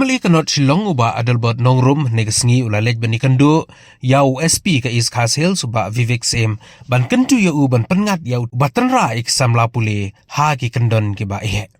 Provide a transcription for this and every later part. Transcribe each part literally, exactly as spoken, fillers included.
plie ka not Shillong u Bah Adelbert Nongrum hynne ka sngi u la leit ban ïakynduh ïa u S P ka East Khasi Hills u Bah Vivek Syiem ban kyntu ïa u ban pynngat ïa u ba tynrai ïa ki samla pule ha ki kyndon kiba eh.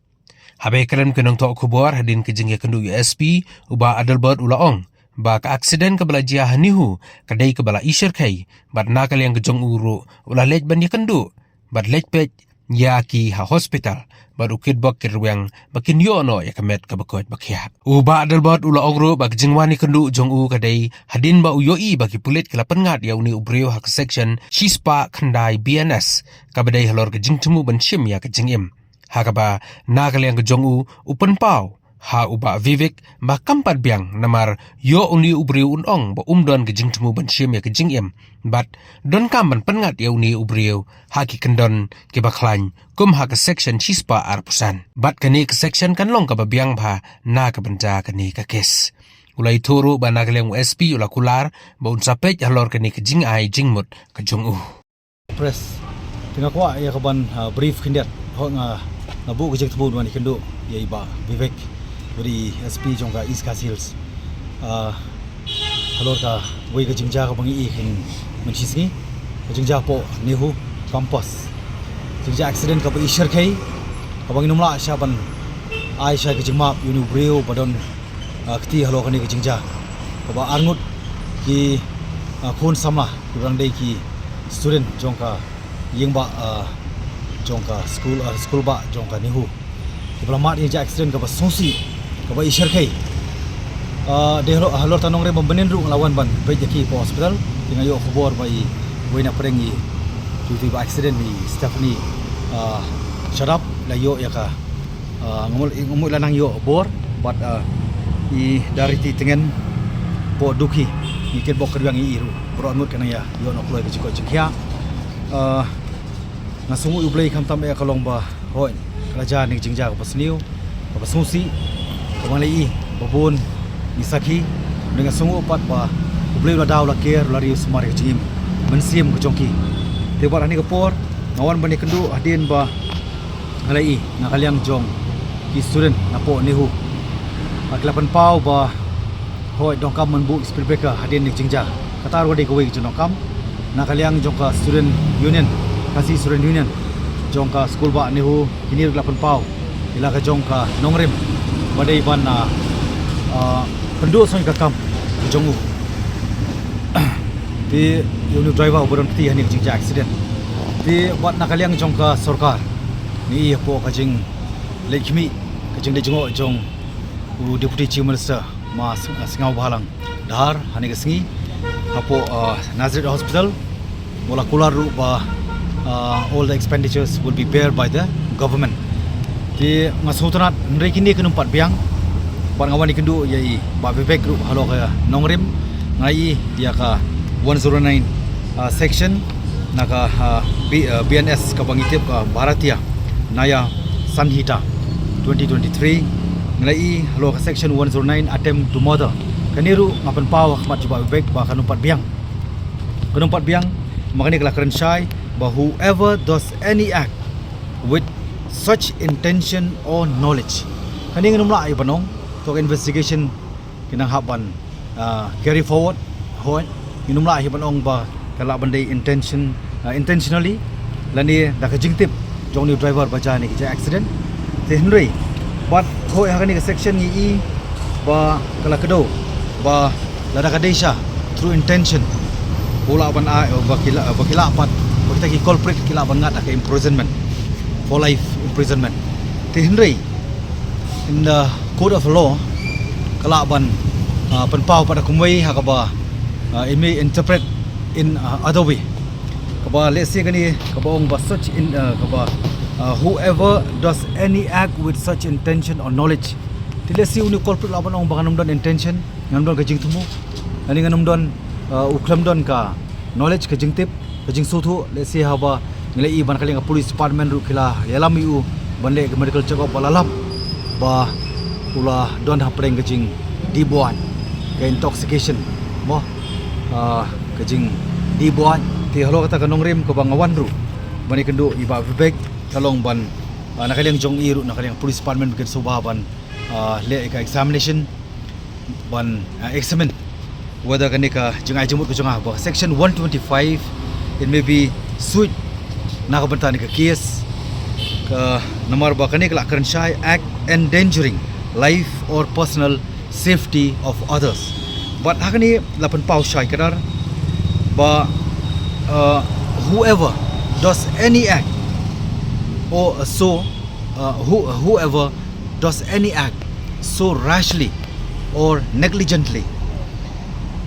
Haba ïakren ki nongthoh khubor hadien ka jingïakynduh ïa u S P u Bah Adelbert u la ong ba ka aksiden kaba la jia ha NEHU ka dei kaba la i syrkhei bad na ka liang ka jong u ruh u la leit ban ïakynduh bad leit peit ïa ki ha hospital bad u kitbok kitrwiang ba kin ïoh noh ïa ka met kaba koit ba khiah. U Bah Adelbert u la ong ruh ba ka jingwan ïakynduh jong u ka dei hadien ba u ïohi ba ki pulit ki la pynngat ïa une u briew ha ka section shispah khyndai B N S kaba dei halor ka jingthmu ban shim ïa ka jingim. Ha kaba na ka liang ka jong u u pynpaw ha u Bah Vivek ba kam pat biang namar ïoh une u briew un ong ba um don ka jingthmu ban shim ïa ka jingim bad donkam ban pynngat ïa une u briew ha ki kyndon kiba khlaiñ kum ha ka section shispah arphew san. Bad kane ka section kan long kaba biang bha na ka bynta kane ka kes. U la ïathuh ruh ba na ka liang u S P u la kular ba un sa peit halor kane ka jingai jingmut ka jong u. Press. Te nga kwah ïa ka ban, ah, brief khyndiat. Hooid nga, nga buh ka jingthmu ban ïakynduh ïa i Bah Vivek, u dei i S P jong ka East Khasi Hills. Ah, halor kawei ka jingjia kaba ngi i khyndiat mynshisngi. Ka jingjia hapoh NEHU campus. Jingjia aksiden kaba i syrkhei, kaba ngim lah shuh ban ai shuh ka jingmap ïa une u briew ba don, ah, kti halor kane ka jingjia. Kaba arngut ki, ah, khun samla kiba dang dei ki student jong ka ïing ba, ah, jong ka skul, ah, skul ba jong ka NEHU. Kiba la mad ïa ka aksiden kaba sngewsih, kaba i syrkhei. Ah, dei halor, halor ta nongrim ba mynnin ruh nga la wan ban peit ïa ki hapoh hospital. Te nga ïoh khubor ba i wei na pdeng i, tu tu ba aksiden i Stephanie, ah, Shadap la ïoh ïa ka Ah, nga mut, nga mut la nang ïoh bor bad, ah, i Dariti Tngen hapoh Dukhi, i kitbok kitrwiang i ruh. Baroh arngut ka nang ïa ïoh noh kloi ka jingkoit jingkhiah. Ah, nga sngewnguh ïa U Blei khamtam eh ka long ba hooid ka la jia kane ka jingjia kaba sniew, kaba sngewsih, kaba ngi la i ba bun ngi sakhi. Nga sngewnguh pat ba U Blei u la da, u la ker, u la ri u sumar ïa ka jingim mynsiem ka jong ki. Te bad ha kane ka por nga wan ban ïakynduh hadien ba nga la i na ka liang jong ki student napoh NEHU. Ki la pynpaw ba hooid donkam ban buh speed breaker hadien ka jingjia. Kata ruh ka dei kawei ka jingdonkam. Na ka liang jong ka student union, Khasi Student Union jong ka skul ba NEHU, kine ruh ki la pynpaw ïa la ka jong ka nongrim ba dei ban, ah, ah, pynduh shuh ïa ka kam ka jong u. Te ïa une u driver uba don kti ha kane ka jingjia aksiden. Te bad na ka liang jong ka sorkar, ngi i hapoh ka jingleit khmih, ka jingleit jngoh jong u Deputy Chief Minister Ma Sng-, Sniawbhalang Dhar ha kane ka sngi hapoh, ah, Nazareth Hospital. U la kular ruh ba, ah, all the expenditures will be bear by the government. Te nga sngewtynnat hynrei kine kim pat biang. Bad nga wan ïakynduh ïa i Bah Vivek ruh halor ka nongrim. Nga i ïa ka one zero nine, ah, section na ka, ah, B-, ah, B N S kaba ngi tip ka Bharatiya Nyaya Sanhita twenty twenty-three. Nga la i halor ka section one zero nine, attempt to murder. Kane ruh nga pynpaw ha khmat jong Bah Vivek ba kan ym pat biang. Kan ym pat biang, ma kane ka la kren shai ba whoever does any act with such intention or knowledge. Kane ngin ym lah ïa ban ong, to ka investigation ki nang hap ban, ah, carry forward. Hooid, ngin ym lah ïa ban ong ba ka lah ban dei intention, ah, intentionally lane da ka jingtip jong une u driver ba jia kane ka jia accident. Te hynrei bad hooid ha kane ka section ngi i ba ka la kdew ba lada ka dei sha through intention, u lah ban ai, ba ki lah, ba ki lah pat, ba kita ki culprit ki lah ban ngat ha ka imprisonment, for life imprisonment. Te hynrei in the court of law ka lah ban, ah, pynpaw pat kumwei ha kaba, ah, it may interpret in, ah, other way. Kaba let's say kane kaba ong ba such in, ah, kaba, ah, whoever does any act with such intention or knowledge. Te let's say une u culprit lah ban ong ba kan ym don intention, ngan ym don ka jingthmu, lane ngan ym don, ah, u khlem don ka knowledge, ka jingtip, ka jingsngewthuh. Let's say haba ngi la i ba na ka liang ka police department ruh ki la ïalam ïa u ban leh ka medical check up, ba la lap ba u la don hapdeng ka jingdih buaid, ka intoxication, mo, ah, ka jingdih buaid. Te halor kata ka nongrim kaba nga wan ruh ban ïakynduh ïa i Bah Vivek, ka long ban, ah, na ka liang jong i ruh, na ka liang police department ba kin sngewbha ban, ah, leh ïa ka examination ban uh, examine whether kane ka jingai jingmut ka jong nga ba section one twenty-five it may be suit na ka bynta ne ka case ka namar ba kane ka la kren shai act endangering life or personal safety of others. But ha kane la pynpaw shai kadar ba uh, whoever does any act or so uh, who, whoever does any act so rashly or negligently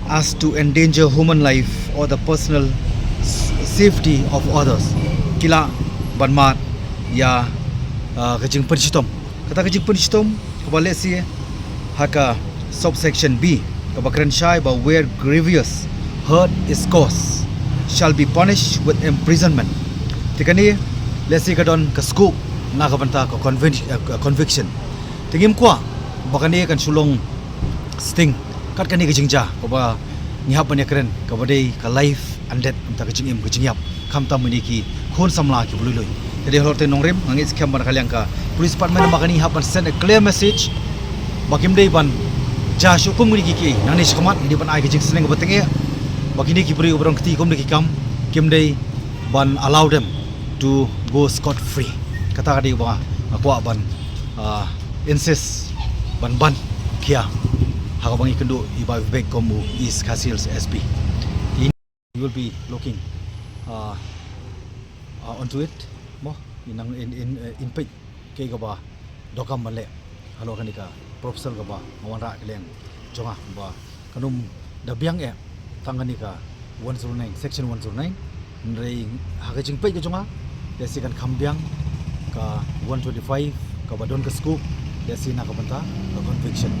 as to endanger human life or the personal safety of others ki lah ban mad ïa uh, ka jingpynshitom. Kata ka jingpynshitom kaba lehse ha ka subsection B kaba kren shai ba where grievous hurt is caused shall be punished with imprisonment. Te kane lehse ka don ka scope na ka bynta ka conviction. Te ngim kwah ba kane kan shu long sting kat kane ka jingjia kaba ngi hap ban ïakren kaba dei ka life and death, mynta ka jingim ka jingïap khamtam mynne ki khun samla kiba lui lui. Te dei halor te nongrim nga ngeit skhem ba na ka liang ka police department ba kane hap ban send a clear message ba kim dei ban jia shuh kum kine ki ki nangne shakhmat, ngi dei ban ai ka jingsneng kaba tyngeh ba kine ki briew ba rong kti kum kine ki kam kim dei ban allow them to go scot free. Kata ka dei ba nga kwah ban uh, insist ban ban khia ha kaba ngi kynduh i Bah Vivek kum u East Khasi Hills S P. You will be looking uh, uh, onto it mo in in in, uh, in page ke kaba dokam ban leh halor kane ka proposal kaba nga wanrah ka liang jong nga ba kan ym da biang eh tang kane ka one zero nine, section one zero nine. Hynrei ha ka jingpeit ka jong nga lehse kan kham biang ka one twenty-five kaba don ka scope lehse na ka bynta ka conviction.